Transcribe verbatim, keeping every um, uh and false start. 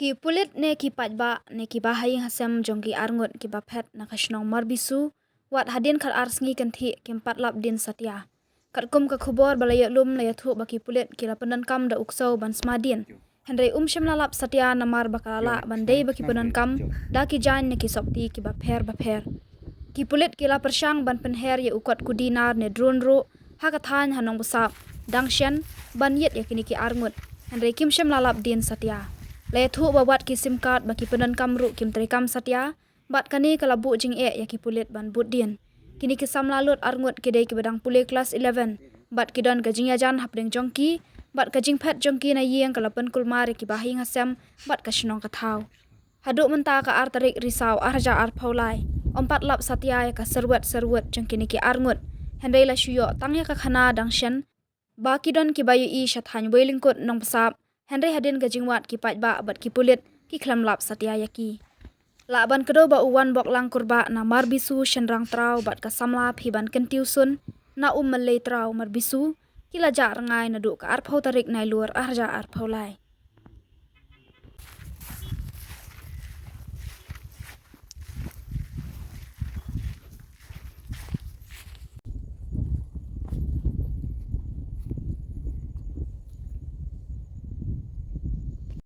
Ki pulit ne ki paidbah ne ki bahaïing hasem jong ki arngut ki ba phet na ka shnong Marbisu, wat hadien khatar sngi kynthih kim pat lap dien satia. Katkum ka khubor ba la ïoh lum la ïathuh ba ki pulit ki la pyndonkam da u ksew ban sma dien. Hynrei um shym la lap satia namar ba ka la lah ban dei ba ki pyndonkam da ki jaiñ ne ki sopti ki ba pher ba pher. Ki pulit ki la pyrshang ban pynher ïa u kot kudi nar ne drone ruh ha ka thaiñ ha Nongbsap, dang shen ban ïit ïa kine ki arngut. Hynrei kim shym la lap dien satia. La ïathuh ba wat ki sim card ba ki pyndonkam ruh kim treikam satia, bad kane ka la buh jingeh ïa ki pulit ban bud dien. Kine ki samla lut arngut ki dei ki ba dang pule klas eleven, bad ki don ka jingïajan hapdeng jong ki, bad ka jingphet jong ki na ïing ka la pynkulmar ïa ki bahaïing hasem bad ka shnong ka thaw. Haduh mynta ka ar tarik Risaw ar hajar arphew lai, ym pat lap satia ïa ka serwet serwet jong kine ki arngut. Hynrei la shu ïoh tang ïa ka khana dang shen ba ki don ki ba ïohi sha thaiñ Weilyngkut Nongbsap. Hynrei hadien ka jingwad ki paidbah bad ki pulit ki khlem lap satia ïa ki. Lah ban kdew ba u Wanboklang Kurbah na Marbisu Shynrang Traw bad ka samla Phiban Kyntiew Sun na Ummyllei Traw Marbisu ki la jah rngai naduh ka arphew tarik Nailur ar hajar arphew lai.